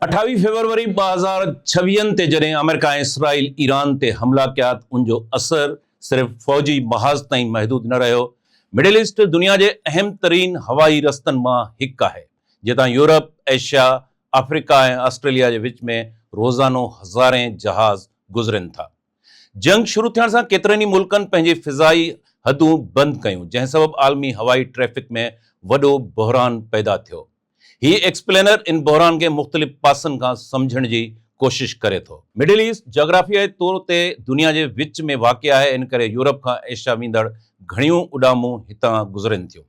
اٺاويهه فيبروري 2026 تي جڏهن آمريڪا ۽ اسرائيل ايران تي حملا ڪيا ته ان جو اثر صرف فوجي محاذ تائين محدود نه رهيو. مڊل ايسٽ دنيا جي اهم ترين هوائي رستن مان هڪ آهي، جتان يورپ، ايشيا، آفريڪا ۽ آسٽريليا جي وچ ۾ روزانو هزارين جهاز گذرين ٿا. جنگ شروع ٿيڻ سان ڪيترن ئي ملڪن پنهنجي فضائي حدون بند ڪيون، جنهن سبب عالمي هوائي ٽريفڪ ۾ وڏو بحران پيدا ٿيو. هي ايڪسپلينر ان بحران کي مختلف پاسن کان سمجهڻ جي ڪوشش ڪري ٿو. مڊل ايسٽ جاگرافيائي طور تي دنيا جي وچ ۾ واقع آهي ان ڪري يورپ کان ايشيا ويندڙ گهڻيون اڏامون هتان گذرين ٿيون.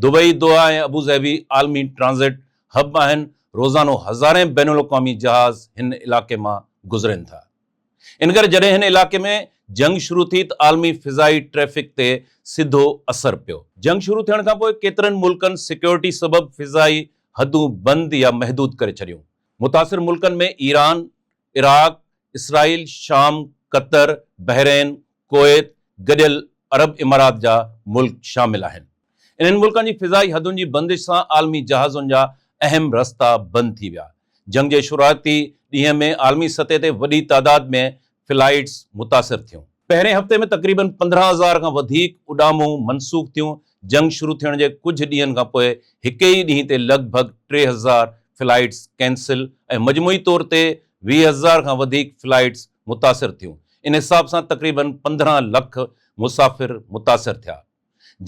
دبئي، دوحا ۽ ابوظهبي عالمي ٽرانزٽ هب آهن، روزانو هزارين بين الاقوامي جهاز هن علائقي مان گذرين ٿا. ان ڪري جڏهن هن علائقي ۾ جنگ شروع ٿي ته عالمي فضائي ٽريفڪ تي سڌو اثر پيو. جنگ شروع ٿيڻ کانپوء ڪيترن ملڪن سيڪيورٽي سبب فضائي حدون بند يا محدود ڪري ڇڏيون. متاثر ملڪن ۾ ايران، عراق، اسرائيل، شام، قطر، بحرين، ڪويت، گڏيل عرب امارات جا ملڪ شامل آهن. انهن ملڪن جي فضائي حدن جي بندش سان عالمي جهازن جا اهم رستا بند ٿي ويا. جنگ جي شروعاتي ڏينهن ۾ عالمي سطح تي وڏي تعداد ۾ فلائيٽس متاثر ٿيون. پهرين هفتي ۾ تقريبن 15 هزار کان وڌيڪ اڏامون منسوخ ٿيون، جنگ شروع ٿيڻ جي ڪجهه ڏينهن کان پوء هڪ ئي ڏينهن تي لڳ ڀڳ 3000 فلائيٽس ڪينسل ۽ مجموعي طور تي 20 هزار کان وڌيڪ فلائيٽس متاثر ٿيون، ان حساب سان تقريبن 15 لک مسافر متاثر ٿيا.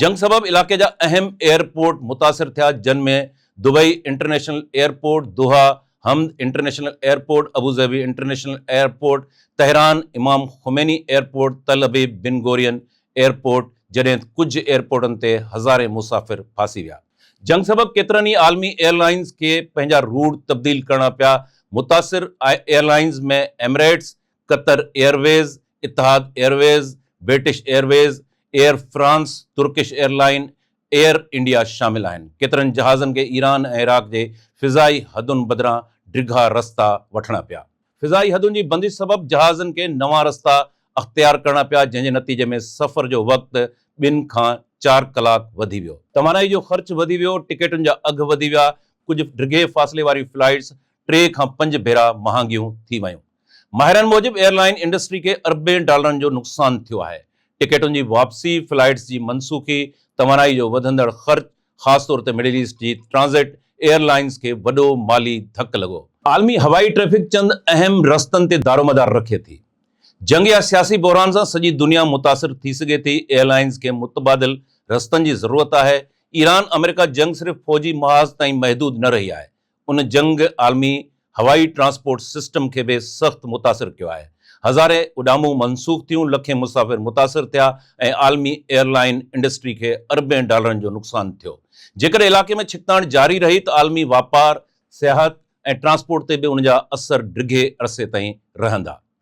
جنگ سبب علائقي جا اهم ايئرپورٽ متاثر ٿيا جن ۾ Dubai international airport, Doha Hamad international airport, Abu Dhabi international airport, Tehran Imam Khomeini airport, Tel Aviv Ben Gurion airport جڏهن ته ڪجهه ايئرپورٽن تي هزارين مسافر ڦاسي ويا. جنگ سبب ڪيترن ئي عالمي ايئرلائنز کي پنهنجا روٽ تبديل ڪرڻا پيا، متاثر airlines ۾ Emirates, Qatar Airways, Etihad Airways, British Airways, Air France, Turkish airline, Air India شامل آهن. ڪيترن جهازن کي ايران ۽ عراق جي فضائي حدن بدران ڊگها رستا وٺڻا پيا. فضائي حدن جي بندش سبب جهازن کي نوان رستا اختيار ڪرڻا پيا جنهن جي نتيجي ۾ سفر جو وقت ٻن کان چار ڪلاڪ وڌي ويو. توانائي جو خرچ وڌي ويو، ٽڪيٽن جا اگهه وڌي ويا، ڪجهه ڊگهي فاصلي واريون فلائيٽس ٽي کان پنج ڀيرا مهانگيون ٿي ويون. ماهرن موجب ايئر لائن انڊسٽري کي اربين ڊالرن جو نقصان ٿيو آهي، ٽڪيٽن جي واپسي، فلائيٽس جي منسوخي، توانائي جو وڌندڙ خرچ، خاص طور تي مڊل ايسٽ جي ٽرانزٽ ايئر لائنز کي وڏو مالي ڌڪ لڳو. عالمي هوائي ٽريفڪ چند اهم رستن تي دارومدار رکي ٿي. جنگ يا سياسي بحران سان سڄي دنيا متاثر ٿي سگهي ٿي، ايئر لائنز کي متبادل رستن جي ضرورت آهي، ايران آمريڪا جنگ صرف فوجي محاذ تائين محدود نه رهي آهي، ان جنگ عالمي هوائي ٽرانسپورٽ سسٽم کي به سخت متاثر ڪيو آهي. هزارين اڏامون منسوخ ٿيون، لکين مسافر متاثر ٿيا ۽ عالمي ايئر لائن انڊسٽري کي اربين ڊالرن جو نقصان ٿيو. جيڪڏهن علائقي ۾ ڇڪتاڻ جاري رهي ته عالمي واپار، سياحت ۽ ٽرانسپورٽ تي به ان جا اثر ڊگهي عرصي تائين رهندا.